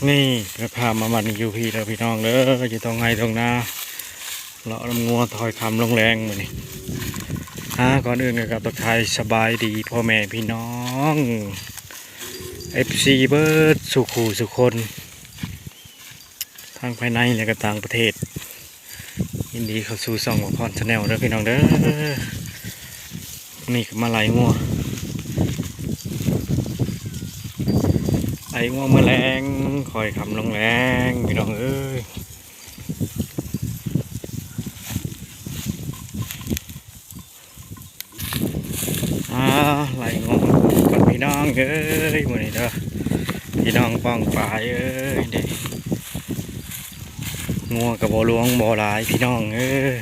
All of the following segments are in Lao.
ນີ້ກໍພາມາບັດນີ້ຢູ່ພີ້ເດີພີ່ນ້ອງເດີ ຢູ່ທົ່ງໄຮ່ທົ່ງນາ ເລາະນຳງົວຄອຍຄ່ຳລົງແລງມື້ນີ້. ອາ ກ່ອນອື່ນກໍກາບທັກທາຍສະບາຍດີພໍ່ແມ່ພີ່ນ້ອງ ເອັຟຊີ ເບິດສູ່ຄູ່ສູ່ຄົນ ທັງພາຍໃນ ແລະ ກໍຕ່າງປະເທດ. ຍິນດີເຂົ້າສູ່ຊ່ອງບ່າວພອນ Channel ເດີພີ່ນ້ອງເດີ. ນີ້ກໍມາໄລ່ງົວ ໄລ່ງົວມື້ແລງ ຄອຍຄ່ຳລົງແລງ ພີ່ນ້ອງເອີຍ. ອາ ໄລ່ງົວກັນພີ່ນ້ອງເອີຍ ມື້ນີ້ເດີ ພີ່ນ້ອງປ້ອງປາຍເອີຍເດ້. ງົວກໍບໍ່ຫຼວງບໍ່ຫຼາຍພີ່ນ້ອງເອີຍ.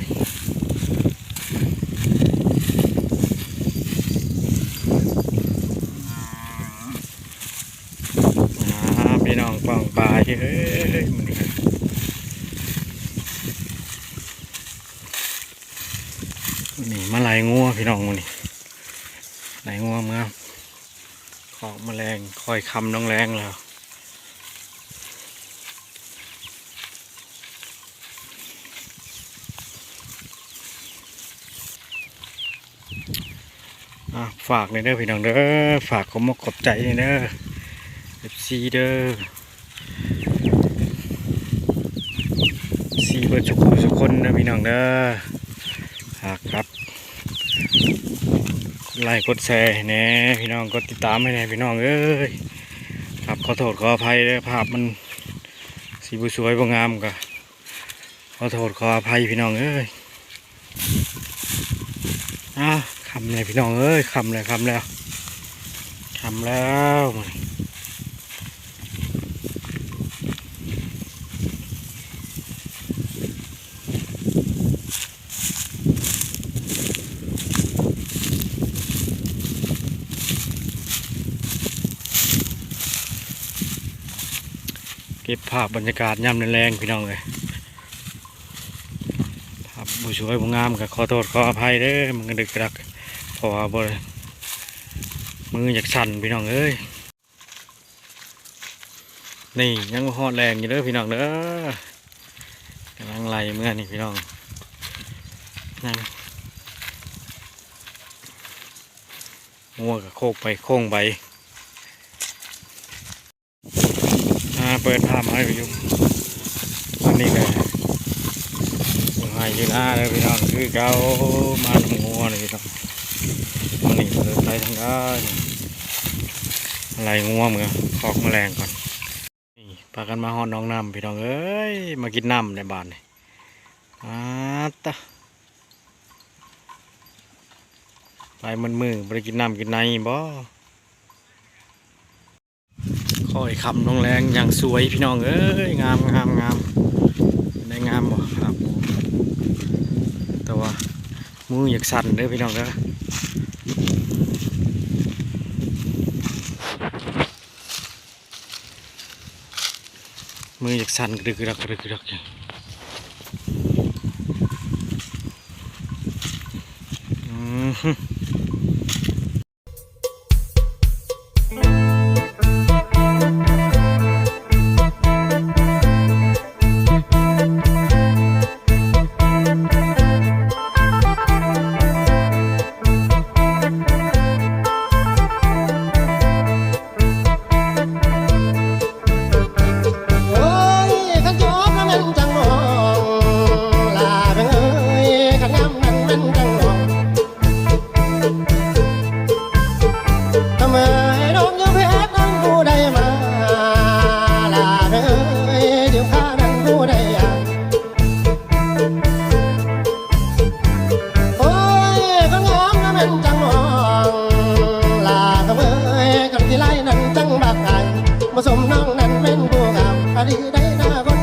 ອາ ພີ່ນ້ອງປ້ອງປາຍເອີຍ ມື້ນີ້ ນີ້ມາໄລ່ງົວພີ່ນ້ອງ ມື້ນີ້ໄລ່ງົວເມືອຄອກ ມາແລງ ຄອຍຄ່ຳລົງແລງແລ້ວ. ອາ ຝາກແດ່ເດີພີ່ນ້ອງເດີ ຝາກຂອບມົກຂອບໃຈແດ່ເດີ ເອັຟຊີ ເດີ ເອັຟຊີ ເບິດສູ່ຄູ່ສູ່ຄົນເດີພີ່ນ້ອງເດີ. ຝາກກັບ ກົດໄລ້ກົດແຊໃຫ້ແດ່ພີ່ນ້ອງ ກົດຕິດຕາມໃຫ້ແດ່ພີ່ນ້ອງເອີຍ. ຄັບ ຂໍໂທດຂໍອະໄພເດີ ພາບມັນຊິບໍ່ສວຍບໍ່ງາມກໍຂໍໂທດຂໍອະໄພພີ່ນ້ອງເອີຍ. ອ້າ ຄ່ຳແລ້ວພີ່ນ້ອງເອີຍ ຄ່ຳແລ້ວ ຄ່ຳແລ້ວ ຄ່ຳແລ້ວ. ເກັບພາບບັນຍາກາດຍາມແລງໆ ພີ່ນ້ອງເອີຍ ພາບບໍ່ສວຍບໍ່ງາມກໍຂໍໂທດຂໍອະໄພເດີ ມັນກໍດຶກກະດັກ ເພາະວ່າບໍ່ ມືຢາກສັ່ນພີ່ນ້ອງເອີຍ. ນີ້ຍັງບໍ່ຮອດແລງຢູ່ເດີພີ່ນ້ອງເດີ ກຳລັງໄລ່ເມືອນີ້ພີ່ນ້ອງ ງົວກໍໂຄກໄປໂຄ້ງໄປ. ອາ ເປີດພາບໃຫ້ຢູ່ ອັນນີ້ກໍຢູ່ໄຮ່ຢູ່ນາເດີພີ່ນ້ອງ ຄືເກົ່າ ມານຳງົວນີ້ພີ່ນ້ອງ. ມື້ນີ້ກໍເດີນໄປທາງໃດ ໄລ່ງົວເມືອຄອກມາແລງກ່ອນ. ນີ້ພາກັນມາຮອດໜອງນ້ຳພີ່ນ້ອງເອີຍ ມາກິນນ້ຳໃນບ້ານນີ້. ອາຕະ ໄປໝົດມື້ບໍ່ໄດ້ກິນນ້ຳກິນໃນບໍ? ຄອຍຄ່ຳລົງແລງຢ່າງສວຍພີ່ນ້ອງເອີຍ ງາມ ງາມ ງາມ ໄດ້ງາມບໍ່ ພາບ ແຕ່ວ່າມືຢາກສັ່ນເດີພີ່ນ້ອງເດີ ມືຢາກສັ່ນກະດຶກກະດັກ ກະດຶກກະດັກຢູ່. ອືມ. ໂອ້ຍ ຄັນຈອບລະແມ່ນຈັ່ງມອງ ຫຼ້າເອີຍ ຄັນງາມນັ້ນແມ່ນຈັ່ງມອງ ທຳໄມນ້ອງຢູ່ເພດນັ້ນຜູ້ໃດມາ ຫຼ້າເອີຍ ຢູ່ຂ້ານັ້ນຜູ້ໃດອາ ໂອ້ຍ ຄົນງາມນະແມ່ນຈັ່ງມອງ ຫຼ້າເອີຍ ຄັນຂີ້ໄລ່ນັ້ນຈັ່ງບັກອາຍ ບໍ່ສົມນ້ອງນັ້ນແມ່ນຜູ້ງາມ ອາລີໄດ້ໜ້າຄົ